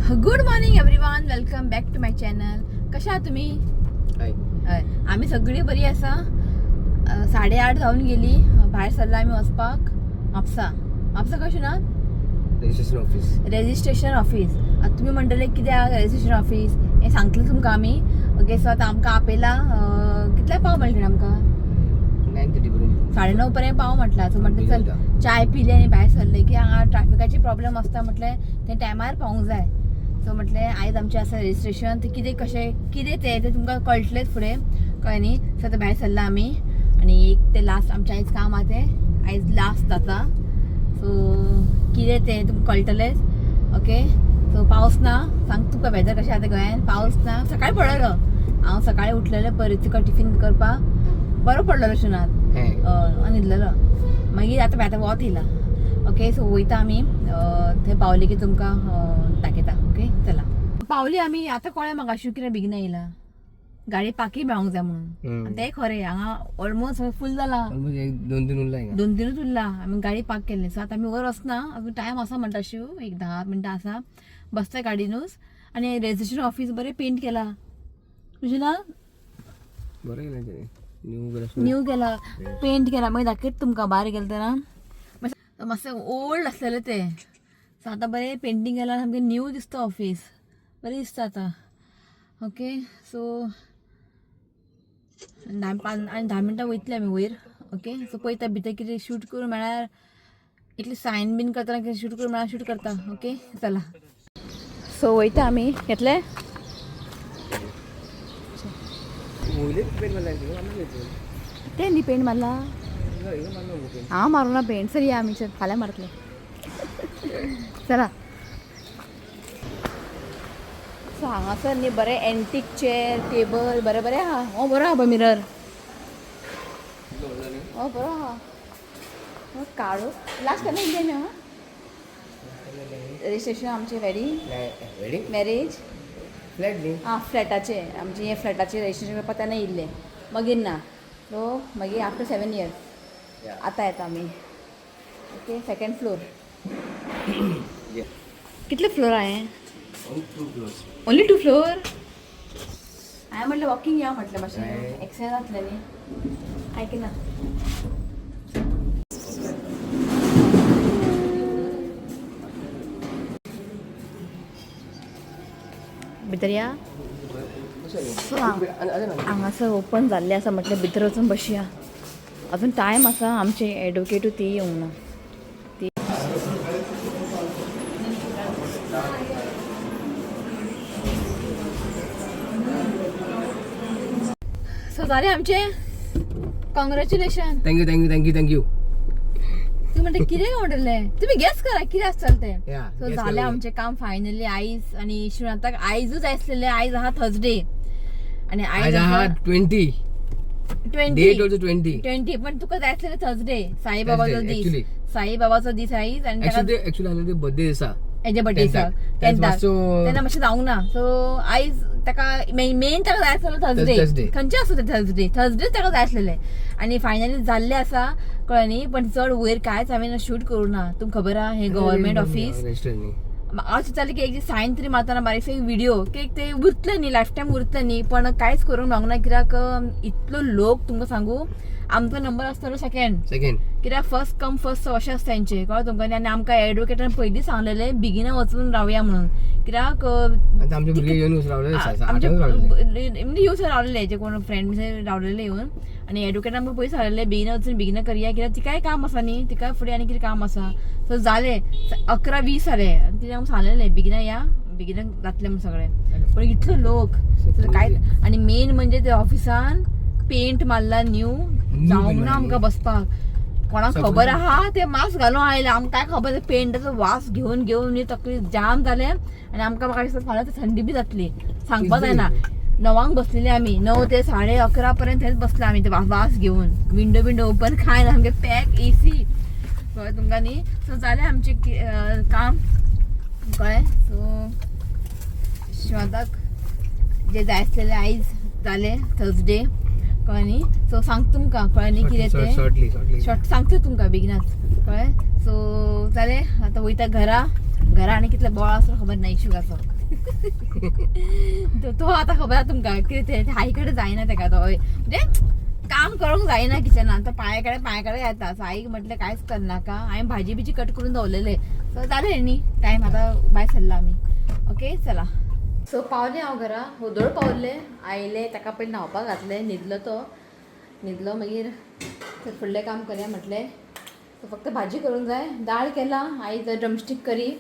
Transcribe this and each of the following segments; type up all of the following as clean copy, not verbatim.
Good morning everyone, welcome back to my channel. कशा आहात तुम्ही? हय. हय, आमी सगळी बरी आसा. 8:30 जावन गेली. भायर सरला आमी वचपाक म्हापसा. म्हापसा कशें ना? Registration office. Registration office. आतां तुमी म्हणटले कित्याक रजिस्ट्रेशन ऑफीस हें सांगतलें तुमकां आमी. ओके, सो आतां आमकां आपयला. कितल्या पाव मेळटलें आमकां? 9:30 पर्यंत. 9:30 पर्यंत पाव म्हटलां. सो म्हटलें चल चाय पिली आनी भायर सरले की हांगा ट्रॅफिकाची प्रॉब्लम आसता, म्हटलें तें टायमार पावूंक जाय. सो म्हटलें आयज आमचें आसा रजिस्ट्रेशन, तें कितें कशें कितें तें तें तुमकां कळटलेंच फुडें, कळ्ळें न्ही? सो आतां भायर सरला आमी आनी एक तें लास्ट आमचें आयज काम आहा तें आयज लास्ट जाता. सो कितें तें तुमकां कळटलेंच. ओके, सो पावस ना. सांग तुका वेदर कशें आतां गोंयान? पावस ना. सकाळी पडलेलो, हांव सकाळी उठलेलें परी तुका टिफीन करपाक बरो पडलेलो शिनात. हें. न्हिदलेलो. मागीर आतां आतां वोत येयला. ओके, सो वयता आमी. थंय पावली की तुमकां दाखयता. ओके, चला पावली आमी. आतां कळ्ळें म्हाका अशें कितें बेगीन येयला, गाडी पाकी मेळोंक जाय म्हणून. आनी तें खरें, हांगा ऑलमोस्ट फूल जाला. ऑलमोस्ट एक दोन तीन उरला हिंगा. दोन तिनूच उरला. आमी गाडी पार्क केल्ली. सो आतां आमी वयर वचना, अजून टायम आसा म्हणटा शिव, एक 10 मिनटां आसा. बसता गाडीनूच. आनी रजिस्ट्रेशन ऑफीस बरें पेंट केला तुजें ना? बरें केलें तेणी, न्यू केलां. न्यू केला, पेंट केला. मागीर दाखयत तुमकां भायर गेले तेन्ना. मातशें ओल्ड आसलेलें तें. सो आतां बरें पेंटींग केलां, सामकें न्यू दिसता ऑफीस, बरें दिसता आतां. ओके, सो 10 5 आनी 10 मिनटां वयतली आमी वयर. ओके, सो पळयता भितर कितें शूट करूं मेळ्यार, इतली सायन बीन करतना कितें शूट करूं मेळ्यार शूट करता. ओके, चला. सो वयता आमी. घेतले? वयलेच पेंट मारला हिंगा, आमी घेतले. ते न्ही पेंट मारला. हिंगा हिंगा मारला मुगो पेंट. हांव मारूं ना पेंट. सर या आमी, चल फाल्यां मारतले. चला. सो हांगासर न्ही बरें एन्टीक चेअर टेबल बरें बरें आहा. हो बरो आहा पळय मिरर. हो बरो आहा. हो काळो. लास्ट केन्ना येयल्ली आमी हांगा? रजिस्ट्रेशन आमचें वेडींग. वेडींग. मॅरेज. फ्लॅट न्ही? आं, फ्लॅटाचें आमचें हें फ्लॅटाचें रजिस्ट्रेशन करपाक तेन्ना येयल्लें, मागीर ना. सो मागीर आफ्टर 7 इयर्स आतां येता आमी. Okay, second floor. कितले फ्लोर आहे? Only two floors. Only 2 floor? हांवें म्हटलें वॉकिंग या म्हटलें, मातशें एक्सरसाइज जातलें न्ही. आयकना. भितर या. हांगासर ओपन जाल्लें आसा, म्हटलें भितर वचून बसया. अजून टायम आसा. आमचे एडवोकेटूय ती येवंक ना ती. सो जालें आमचें. Congratulation. Thank you, thank you, thank you, thank you. तुम्ही म्हणटा कितें म्हणटलें, तुम्ही गेस करा कितें आसतलें तें. सो guess जालें करूया. आमचें काम फायनली आयज. आनी श्रीनाथाक आयजूच आसलेलें. आयज आहा थर्सडे आनी आयज आहा 20. 20. Date also 20. 20, पण तुका जाय आसलेलें थर्सडे, साईबाबाचो Thursday, दीस. Actually. साईबाबाचो दीस आयज आनी ताका एक्चुअली एक्चुअली आसलें ते बर्थडे दिसा. हेजे बर्थडे दिसा. टेन्थाक. टेन्थाक. मातसो तेन्ना मातशें जावंक ना. सो आयज ताका मेन ताका जाय आसलेलो थर्सडे. Thursday. खंयचे आसूं तें, थर्सडे थर्सडे ताका जाय आसलेलें आनी फायनली जाल्लें आसा, कळ्ळें न्ही? पण चड वयर कांयच हांवें शूट करूं ना. तुमकां खबर आहा हें गव्हर्मेंट ऑफीस. रजिस्टर न्ही? हांव चिंततालें की एक सायन तरी मारतना बारीक एक व्हिडिओ की एक ते उरतलें न्ही, लायफ टायम उरतलें न्ही. पण कांयच करूंक मेळोंक ना कित्याक इतलो लोक तुमकां सांगू. आमचो नंबर आसतलो सेकंड. सेकंड. कित्याक फर्स्ट कम फर्स्ट अशें आसता तेंचें, कळ्ळें तुमकां? आनी आमकां एडवोकेटान पयलीं सांगलेलें बेगिना वचून रावया म्हणून, कित्याक आतां आमचे भुरगे येवन रावले, आमचे आठांक रावले. म्हणजे येवन रावलेले, जे कोण फ्रेंड रावलेले येवन. आनी एडवोकेटान आमकां पयलीं सांगलेलें बेगीन वचून बेगीन करया, कित्याक तिकाय काम आसा न्ही, तिकाय फुडें आनी कितें काम आसा. सो जालें 11:20 जालें आनी तिणें आमकां सांगलेलें बेगिना या, बेगिना जातलें म्हूण सगळें. पण इतलो लोक काय. आनी मेन म्हणजे ते ऑफिसान पेंट मारला न्यू. जावंक ना आमकां बसपाक. कोणाक खबर आहा ते मास्क घालून आयले, आमकां काय खबर पेंटाचो वास घेवन घेवन न्ही तकली जाम जालें. आनी आमकां म्हाका दिसता फाल्यां थंडी बी जातली, सांगपाक जायना. 9 बसलेली आमी, 9 ते 11:30 पर्यंत थंयच बसले आमी ते वास घेवन. विंडो बिंडो ओपन काय ना, सामकें पॅक एसी, कळ्ळें तुमकां न्ही? सो जालें आमचें काम, कळ्ळें? सो शिवाताक जे जाय आसलेलें आयज जालें, थर्सडे, कळ्ळें न्ही? सो सांग तुमकां, कळ्ळें न्ही कितें तें? Shortly shortly. Short सांगता तुमकां बेगिनाच, कळ्ळें? सो जालें, आतां वयता घरा. घरा आनी कितले बोळ आसलो खबर ना इशुकाचो. तो तो आतां खबर आसा तुमकां कितें तें आई कडेन जायना तेका, तो म्हणजे काम करूंक जायना किचनान, तो पांया कडेन पांया कडेन येता. सो आईक म्हटलें कांयच करनाका, हांवें भाजी बिजी कट करून दवरलेले. सो जालें न्ही टायम, आतां भायर सरला आमी. ओके चला. सो पावलें हांव घरा, होदोळ पावलें. आयलें ताका पयलीं न्हांवपाक घातलें, न्हिदलो तो, न्हिदलो मागीर थंय फुडलें काम करया म्हटलें. सो फक्त भाजी करूंक जाय, दाळ केला आई, ड्रमस्टीक करी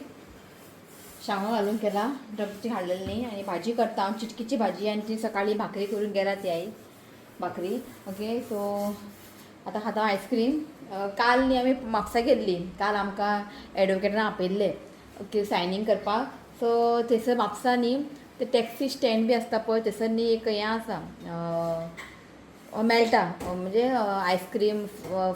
शांगो घालून केला, ड्रमस्टीक हाडलेली न्ही. आनी भाजी करता हांव, चिटकीची भाजी, आनी ती सकाळी भाकरी करून गेला ती आई भाकरी. ओके सो आतां खाता आयस्क्रीम. काल न्ही आमी म्हापसा गेल्ली, काल आमकां एडवोकेटान आपयल्ले ओके सायनींग करपाक. सो थंयसर म्हापसा न्ही ते टॅक्सी स्टँड बी आसता पळय, थंयसर न्ही एक हें आसा, मेळटा म्हणजे आयस्क्रीम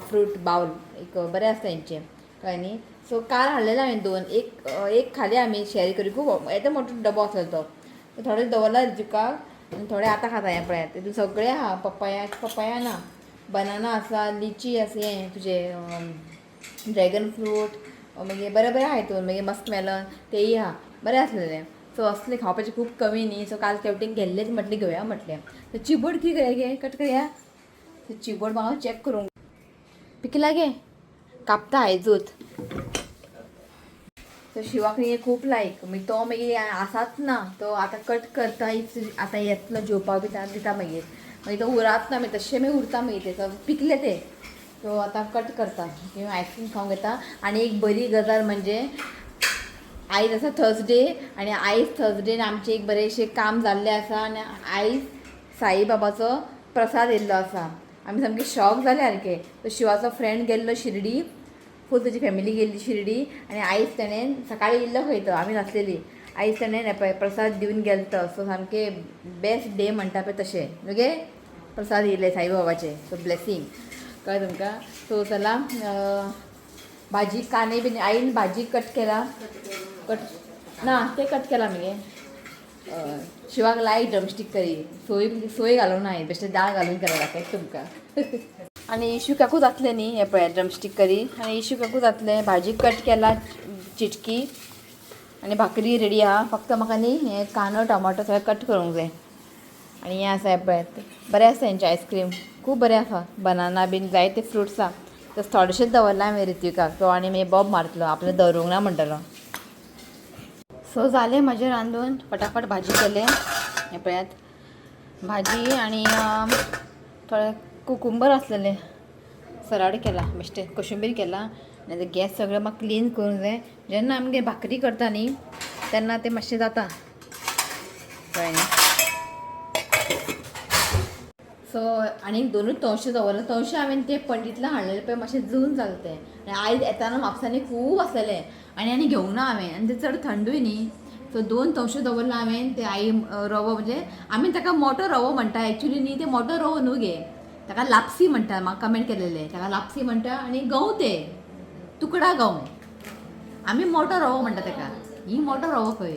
फ्रूट बावल एक बरें आसता हेंचें, कळ्ळें न्ही. सो काल हाडलेलें हांवें दोन, एक एक खाली आमी शेअर करी, खूब येदो मोठो डबो आसलेलो तो, थोडे दवरला रिजुकाक आनी थोडे आतां खाता. हें पळयात तितून सगळें आहा, पपाया, पपाया ना, बनाना आसा, लिची आसा, हें तुजें ड्रॅगन फ्रूट, मागीर बरें बरें आहा हितून, मागीर मस्क मेलन तेयी आहा, बरें आसलेलें. सो असलें खावपाचें खूब कमी न्ही, सो काल तेवटेन गेल्लेच म्हटलें घेवया म्हटलें. सो चिबड कितें करया गे, कट करया. सो चिबड म्हाका चॅक करूंक पिकला गे, कापता आयजूत. सो शिवाक न्ही खूब लायक, मागीर तो मागीर आसाच ना, तो आतां कट करता, आतां येतलो जेवपाक बी दिता मागीर, मागीर तो उरात ना, मागीर तशें मागीर उरता, मागीर ते पिकले ते. तो आतां कट करता, आयस्क्रीम खावंक येता. आनी एक बरी गजाल म्हणजे आयज आसा थर्सडे, आनी आयज थर्सडे आमचें एक बरेंशें काम जाल्लें आसा, आनी आयज साईबाबाचो प्रसाद येयल्लो आसा. आमी सामके शॉक जाले सारके. तो शिवाचो फ्रेंड गेल्लो शिर्डी, फूल ताची फॅमिली गेल्ली शिर्डी, आनी आयज तेणें सकाळी येयल्लो खंय तो, आमी नासलेली, आयज तेणें पळय प्रसाद दिवन गेलो तो. सो सामके बेस्ट डे म्हणटा पळय तशें, ओके प्रसाद येयले साईबाबाचे, सो ब्लेसींग, कळ्ळें तुमकां. सो चला भाजी कांदे बीन आईन भाजी कट केला, कट ना ते कट केला मगे. शिवाक लायक ड्रमस्टीक करी, सोय सोय घालूंक ना, बेश्टे दाळ घालून केला, दाखयता तुमकां. आनी इशू काकू जातलें न्ही हें पळयात ड्रमस्टीक करी, आनी इशू काकू जातलें, भाजी कट केला चिटकी, आनी भाकरी रेडी आहा. फक्त म्हाका न्ही हें कांदो टमाटो सगळें कट करूंक जाय. आनी हें आसा हें पळयात, बरें आसा हेंचें आयस्क्रीम, खूब बरें आसा, बनाना बीन जायते फ्रुट्स आहा. तशें थोडेशेंच दवरलां हांवें रित्विकाक, तो आनी मागीर बोब मारतलो आपलें दवरूंक ना म्हणटलो. सो जालें म्हाजें रांदून, फटाफट भाजी केलें, हें पळयात भाजी, आनी थोडे कुकुंबर आसलेले सलाड केला, बेश्टें कोशिंबीर केला. आनी आतां गॅस सगळें म्हाका क्लीन करूंक जाय. जेन्ना आमगेर भाकरी करता न्ही तेन्ना तें मातशें जाता, कळ्ळें न्ही. सो आनी दोनूच तवशें दवरलें, तवशें हांवें ते पंडितला हाडलेले पळय, मातशें जून जालें तें. आनी आयज येताना म्हापसांनी खूब आसलेलें, आनी आनी घेवंक ना हांवें, आनी ते चड थंडूय न्ही. सो दोन तवशें दवरलां हांवें. ते आई रवो, म्हणजे आमी ताका मोटो रवो म्हणटा, एक्चुली न्ही ते मोटो रवो न्हू गे, ताका लापसी म्हणटा. म्हाका कमेंट केलेले, ताका लापसी म्हणटा. आनी गंव ते तुकडा गंव, आमी मोटो रवो म्हणटा ताका, ही मोटो रवो खंय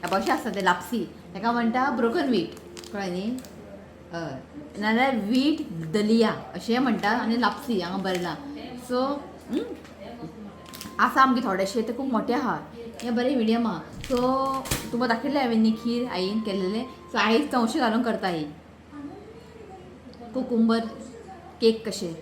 अशें आसता ते लापसी, ताका म्हणटा ब्रोकन वीट, कळ्ळें न्ही. हय, नाजाल्यार वीट दलिया अशें म्हणटा, आनी लापसी हांगा बरयलां. सो आसा आमगे थोडेशे, ते खूब मोटे आहा, हें बरें मिडियम आहा. सो तुमकां दाखयल्लें हांवें न्ही खीर आईन केलेलें. सो आई तवशें घालून करता ही कुकुंबर केक कशें,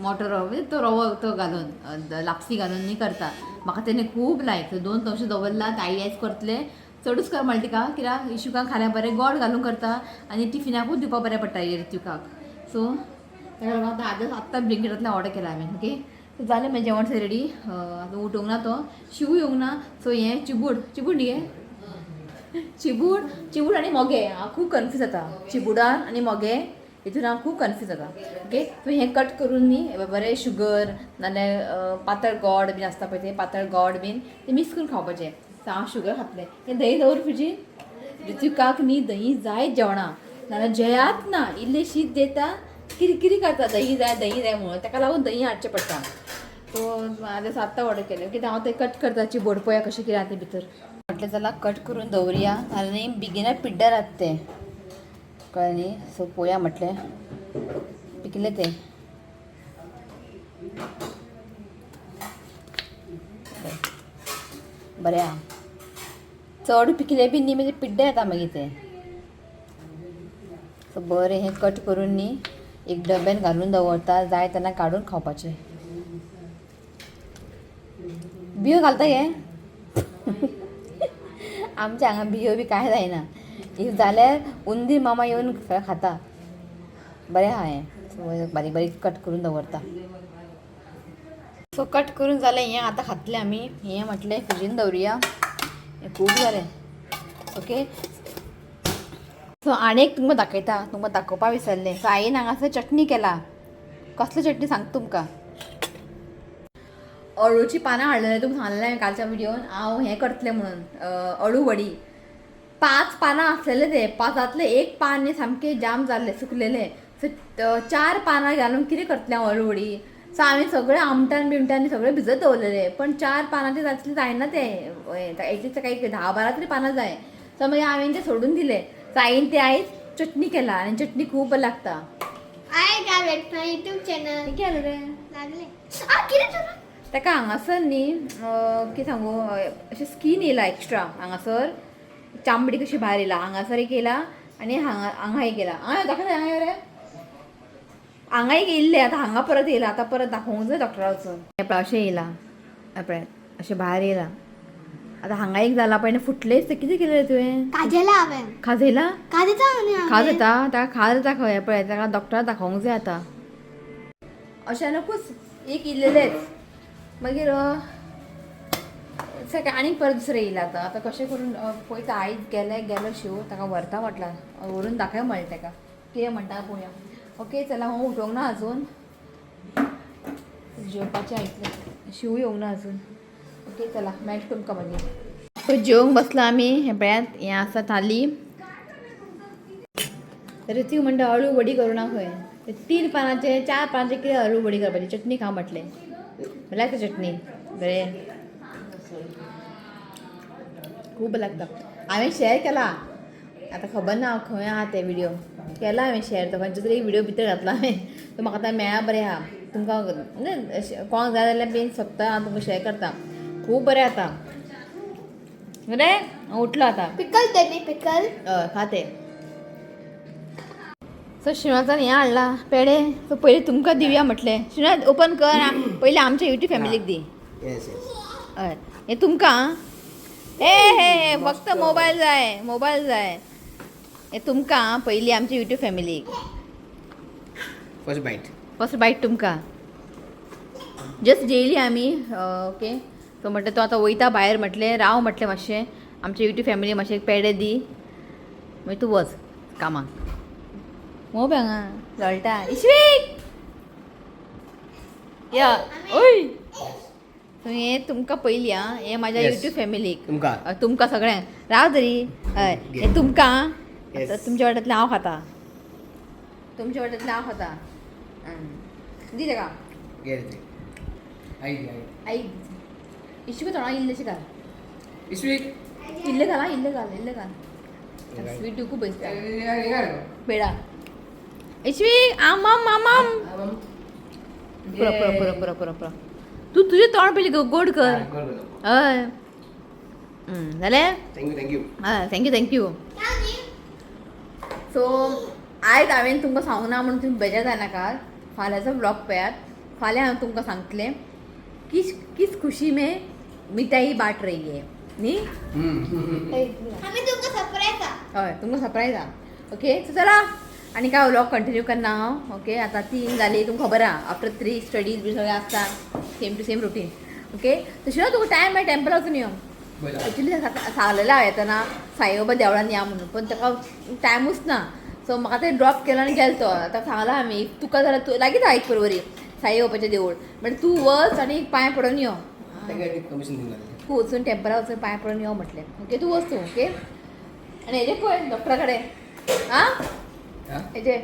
मोटो रवो म्हणजे तो रवो तो घालून लापसी घालून न्ही करता. म्हाका तेणें खूब लायक. सो दोन तवशें दवरला, आई आयज करतले, चडूच कर म्हणलें तिका, कित्याक इशुकाक खाल्यार बरें गोड घालून करता, आनी टिफिनाकूच दिवपाक बरें पडटा ऋत्विकाक. सो ताका लागून आतां आतां आत्तां ब्लिंकिटांतल्यान ऑर्डर केला हांवें. ओके सो जालें म्हाजें जेवण सगळें रेडी. आतां उठूंक ना तो, शिवू येवंक ना. सो हें चिबूड, चिबूड न्ही गे, चिबूड, चिबूड आनी मोगे हांव खूब कन्फ्यूज जाता, चिबुडान आनी मोगे हितून हांव खूब कन्फ्यूज जाता. ओके सो हें कट करून न्ही बरें शुगर नाल्यार पातळ गोड बीन आसता पळय, तें पातळ गोड बीन तें मिक्स करून खावपाचें. सो हांव शुगर खातलें. हें दही दवर फ्रिजीन. ऋत्विकाक न्ही दही जायत जेवणां, नाल्यार जेयात ना, इल्लें शीत दिता किरकिरी करता, दही जाय दही जाय म्हणून, ताका लागून दही हाडचें पडटा. सो हांवें आत्तां ऑर्डर केलें कित्याक हांव तें कट करता चिबोड, पळया कशें कितें आहा तें भितर. म्हटलें चला कट करून दवरुया, आनी बेगिना पिड्ड्यार जाता तें, कळ्ळें न्ही. सो पळोवया म्हटलें पिकलें तें. बरें आहा. चड पिकले बी न्ही, मागीर पिड्डे येता मागीर ते. सो बरें हें कट करून न्ही एक डब्यान घालून दवरता, जाय तेन्ना काडून खावपाचें. बियो घालता हे. आमच्या हांगा बियो बी कांय जायना. If जाल्यार उंदीर मामा येवन सगळें खाता. बरें आहा हें. सो बारीक बारीक कट करून दवरता. सो कट करून जालें हें, आतां खातलें आमी. हें म्हटलें फ्रिजीन दवरुया, हें खूब जालें. ओके, सो आनी एक तुमकां दाखयता, तुमकां दाखोवपा विसरलें. सो आईन हांगासर चटणी केला. कसली चटणी सांगता तुमकां. अळूची पानां हाडलेलें, तुमकां सांगलें हांवें कालच्या व्हिडियोन हांव हें करतलें म्हणून, अळू वडी. पांच पानां आसलेले, ते पांचांतलें एक पान न्ही सामकें जाम जाल्लें, सुकलेलें. सो चार पानां घालून कितें करतलें हांव अळू वडी? सो हांवें सगळें आमटान बिमटान सगळें भिजत दवरलेलें, पण चार पानां ते जातलें जायना तें. एटलिस्ट ताका एक 10-12 तरी पानां जाय. सो मागीर हांवें तें सोडून दिलें. सो आईन ते आयज चटणी केला आनी चटणी खूब बरी लागता. I got it my YouTube channel. कितें जालें रे? लागले आ, कितें तुला? ताका हांगासर न्ही, कितें सांगू, अशें स्कीन येयला एक्स्ट्रा. हांगासर चामडी कशी भायर येयला. हांगासर एक येयला आनी हांगा हांगा एक येयला. हांगा दाखयता, हांगा यो रे. हांगा एक येयल्लें, आतां हांगा परत येयला. आतां परत दाखोवंक जाय डॉक्टरा वचून. हें पळय, अशें येयला. हें पळय, अशें भायर येयला. आतां हांगा एक जाला पळय, फुटलेंच तें. कितें केलें रे तुवें? काजेला हांवें. खाजयला? काजेचा न्ही. खाज येता ताका, खाज येता खंय. पळय, ताका डॉक्टराक दाखोवंक जाय आतां. अचानकूच एक इल्लेलेंच, मागीर सकाळी आनीक परत दुसरें येयलां. आतां आतां कशें करून पळयता. आयज गेले गेलो शिव ताका व्हरता म्हटलां, व्हरून दाखय म्हणलें ताका. कितें म्हणटा पळोवया. ओके, चला, हांव उठोवंक ना अजून, जेवपाचें आयकलें. शिव येवंक ना अजून. ओके, चला, मेळटा तुमकां मागीर. सो जेवंक बसला आमी. हें पळयात, हें आसा थाली. ऋतिक म्हणटा अळू वडी करूं ना खंय. ते तीन पानांचे चार पानांचे कितें अळू वडी करपाची? चटणी खा म्हटलें. लागता चटणी बरें, खूब लागता. हांवें शेअर केला, आतां खबर ना खंय आहा ते व्हिडिओ. केला हांवें शेअर, तो खंयचो तरी व्हिडिओ भितर घातला हांवें. तो म्हाका आतां मेळ्ळा. बरें आहा. तुमकां म्हणजे अशें कोणाक जाय जाल्यार बीन सोदता, हांव तुमकां शेअर करता. खूब बरें आतां बरें. हांव उठलो आतां. पिकल ते न्ही, पिकल. हय, खाते. सो श्रीनाथान हें हाडला पेडे. सो पयलीं तुमकां दिवया म्हटलें. श्रीनाथ, ओपन कर पयलीं आमच्या युट्यूब फॅमिलीक दी. येस. हय, हें तुमकां आं. हे हे हे फक्त मोबायल जाय, मोबायल जाय. हें तुमकां आं, पयलीं आमच्या युट्यूब फॅमिलीक. First bite. फर्स्ट बायट तुमकां. जस्ट जेयली आमी. ओके, सो म्हटलें तो आतां वयता भायर, म्हटलें राव, म्हटलें मातशें आमच्या युट्यूब फॅमिली मातशें पेडे दी, मागीर तूं वच कामाक. मोब हांगा जळटा. इश्वीक या ओय. सो हें तुमकां पयलीं आं, हें म्हाज्या युट्यूब फॅमिलीक. तुमकां. तुमकां सगळ्यांक. राव तरी. हय, हें तुमकां आं. Yes. आतां तुमच्या वाट्यांतलें हांव खाता, तुमच्या वाट्यांतलें हांव खाता. दी ताका. घे रे. आई आई. आई, इश्वीक तोंडाक इल्लेशें घाल. इस्वीक. इल्लें घाल आं, इल्लें घाल, इल्लें घाल. स्वीट खूब दिसता. पेडा इश्वीक. आमाम आमाम. पुरो पुरो पुरो पुरो पुरो पुरो. तूं तुजें तोंड पयलीं गोड कर. हय, जालें. Thank you, thank you. हय, thank you, thank you. So आयज हांवें तुमकां सांगूंक ना म्हणून तुमी बेजार जायनाका. फाल्यांचो व्लॉग पळयात. फाल्यां हांव तुमकां सांगतलें किस किस खुशी में मिठाई बाट रही है न्ही. आमी तुमकां सरप्रायज आहा. हय, तुमकां सरप्रायज आहा. ओके, सो चला, आनी काय व्लॉग कंटिन्यू करना हांव. ओके, आतां 3 जालीं, तुमकां खबर आहा, आफ्टर 3 स्टडीज बी सगळें आसता, same to same routine. Okay, तशें ना, तुका टायम मेळटा टेम्पल वचून यो. एक्चुली सांगलेलें हांवें येतना साईबाबा देवळान या म्हणून, पण ताका टायमूच ना. सो म्हाका ते ड्रॉप केलो आनी गेलो तो. आतां सांगलां आमी तुका जाल्यार तूं लागींच आहा एक परवरी साईबाबाचें देवूळ, म्हणजे तूं वच आनी पांय पडून यो. कमिशन दिवंक लागलें. तूं वचून टेम्पलार वचून पांय पडून यो म्हटलें. ओके, तूं वच तूं. ओके, आनी हेजें पळय डॉक्टरा कडेन आं. हेजें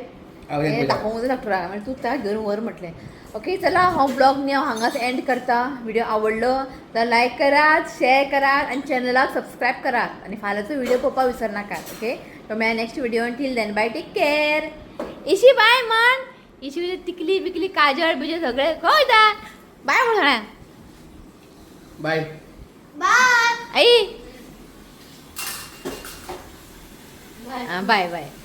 हांव हें पळयता. दाखोवंक जाय डॉक्टराक, म्हणजे तूं ताका घेवन व्हर म्हटलें. ओके, चला, हांव ब्लॉग न्ही हांव हांगाच एंड करता. व्हिडिओ आवडलो जाल्यार लायक करात, शेअर करात आनी चॅनलाक सबस्क्रायब करात आनी फाल्यांचो व्हिडिओ पळोवपाक विसरनाकात. ओके, तो मेळया next video. Till then, bye, take care. Ishi bye म्हण. इशी तिकली बिकली काजळ बिजळ सगळें खंय वयता? बाय म्हण सगळ्यांक. बाय. बाय. बाय बाय.